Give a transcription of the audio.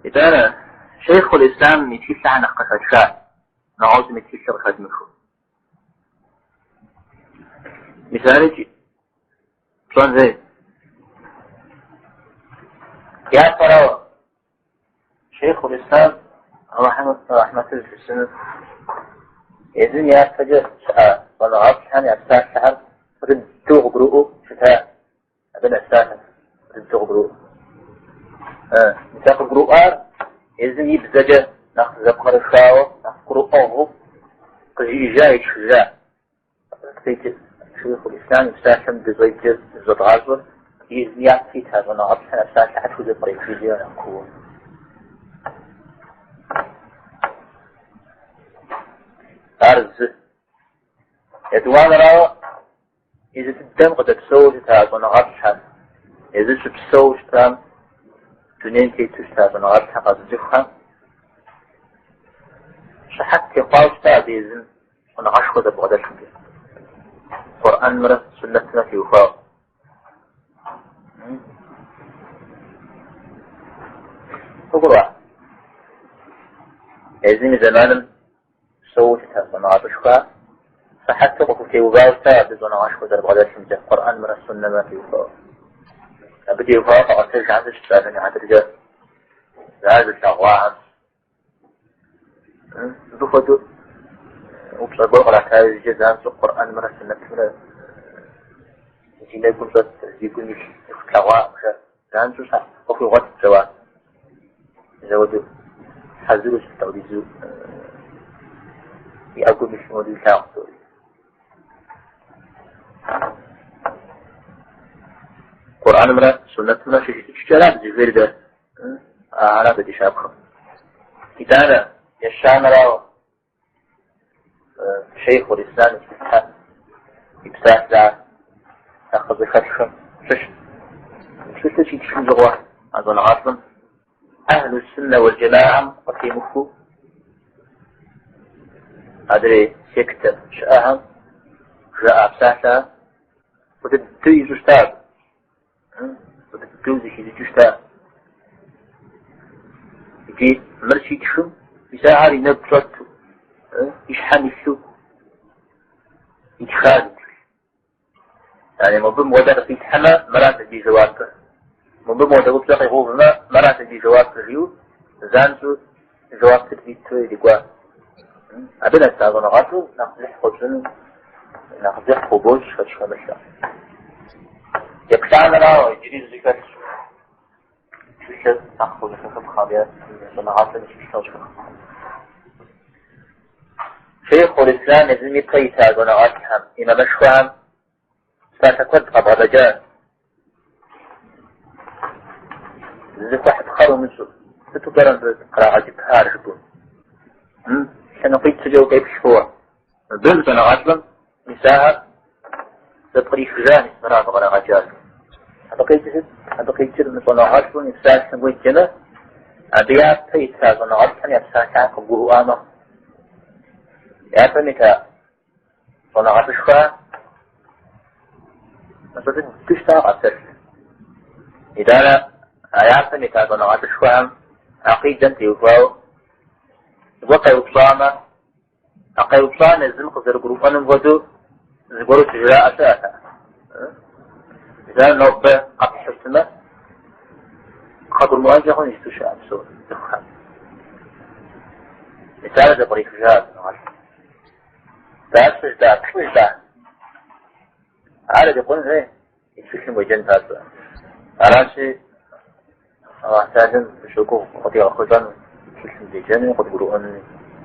Итӏанэ, Шейхъул-Ислъам и тхылъхэр нэхъ къыхэтха, нэгъуэщӏым и тхылъыр къыхэдмыхыу. Мис арикӏи пщӏэн хуей. Япэрауэ, Шейхъул-Ислъам Алыхьым рахьмэтыр зылъысыну езым япэкӏэ щыӏа щӏэныгъэлӏхэм я псалъэхэр фӏы дыдэу къыгурыӏуэу щыта. Абы нэсахэм фӏы дыдэу къыгурыӏуэу. Мис а къыгурыӏуар езым и бзэкӏэ нэхъ зэпкърыхауэ, нэхъ гурыӏуэгъуэу къыжиӏэжа, итхыжа. Шейхъул-Ислъам и псалъэм дыщӏеджэр, зыщӏэдгъащӏэр езым япэ ита щӏэныгъэлӏхэм я псалъэхэр тхузэпкърихыжа нэхъ кууэ. Ар зы. Етӏуанэрауэ, езы дыдэм къыдэпсэууэ щыта щӏэныгъэлӏхэр, езыр щыпсэу щытам, дунейм тету щыта щӏэныгъэлӏхэр къэзыцӏыхухэм щыхьэт техъуауэ щыта абы езым щӏэныгъэшхуэ зэрыбгъэдэлъымкӏэ, Къурӏэнымрэ суннэтымрэ теухуауэ. Къыгурыӏуа? Езым и зэманым псэууэ щыта щӏэныгъэлӏышхуэ щыхьэту къыхутеувауэ щыта абы щӏэныгъэшхуэ зэрыбгъэдэлъымкӏэ, Къурӏэнымрэ суннэмрэ теухуауэ. Абы теухуауэ къаӏуэтэжхэм щыщ псалъэм и хьэтыркӏэ ар зылъэгъуахэм. Мыбы хуэдэу упщӏэ гуэр кърата иужькӏэ занщӏэу Къурӏэнымрэ суннэтымрэ зи нэгум щӏэт, зи гум илъ цӏыху тлъэгъуакъым жэ. Занщӏэу щхьэ къыхуигъуэтт жэуап. Зэуэду хьэзыру щыт апхуэдизу и ӏэгум илъым хуэдэу илъагъу псори. Къурӏэнымрэ суннэтымрэ щыжытӏыкӏкӏэ ара дызыхуейр дэ? Ара дэ ди щапхъэр. Итӏанэ, ещанэрауэ, Шейхъул-Ислъам и тхылъхэр, и псалъэхэр нэхъ къызыхэтхым щыщ. Тхылъыр щитхым щыгъуэ а щӏэныгъэлӏым Ахьлу-Суннэ уал-Джэмаӏэм къытемыхуэу адрей сектэ щыӏэхэм жаӏа псалъэхэр фӏы дыдэу ищӏу щытащ. Фӏы дыдэу зэхищӏыкӏыу щыта. Икӏи мыр щитхым, мис ахэр и нэгу щӏэту, и щхьэм илъу итхащ а тхылъ. Яни мобы мыуэдэ къыхилъхьэмэ, мыращ абы и жэуапыр. Мобы мыуэдэ упщӏэ къигъэувмэ, мыращ абы и жэуапыр жиӏэу, занщӏэу жэуапыр ириту ирикӏуа. Абы нэса щӏэныгъэлӏу нэхъ дзыхь хуэпщӏыну, нэхъ дзыхь хубощӏ шэч хэмылъу. Еплӏанэрауэ, иджыри зы хэлъщ. Тхылъыр нэхъ къыщӏыхэхыпхъэм е щӏэныгъэлӏым и тхылъыр къыщӏыхэхыпхъэм. Шейхъул-Ислъам езым ипэ ита щӏэныгъэлӏхэм, имамышхуэхэм псалъэ куэд къабгъэдэкӏа. Зыхуэхьыпхъэр умыщӏэу, сыту пӏэрэ мыбы кърагъэкӏыпар жыпӏэу. Лъэныкъуитӏкӏэ укъеплъ хъууэ. Мыбы щӏэныгъэлӏым мис ахэр зэпкърихыжа, мис мыра абы кърагъэкӏар. Абы къикӏыр сыт? Абы къикӏыр мы щӏэныгъэлӏым и псалъэм уеджэмэ, абы япэ ита щӏэныгъэлӏхэм я псалъэхэр къыбгурыӏуа мэхъу. Япэм ита щӏэныгъэлӏышхуэ мащӏэ дыдэу щыта къапсэлъ. Итӏанэ а япэм ита щӏэныгъэлӏышхуэхэм акъидэм теухуауэ зыгуэр къеупщӏамэ, а къеупщӏам езым къызэрыгурыӏуэным хуэдэу зыгуэру щыжраӏэ щыӏэт. Мис ар нобэ къэпхьу щытмэ, къагурымыӏуэнкӏэ хъун иджыпсту щыӏэ псо цӏыхухэм. Мис ар зэпкърихыжа щӏэныгъэлӏым. Дапщэ жытӏа, плӏы жытӏа. Ар ирикъун хуей и тхылъым уеджэн папщӏэ. Аращи, Аллахь Тэхьэлам дыщогугъ къыдигъэхъулӏэну, тхылъым деджэнуи къыдгурыӏуэнуи.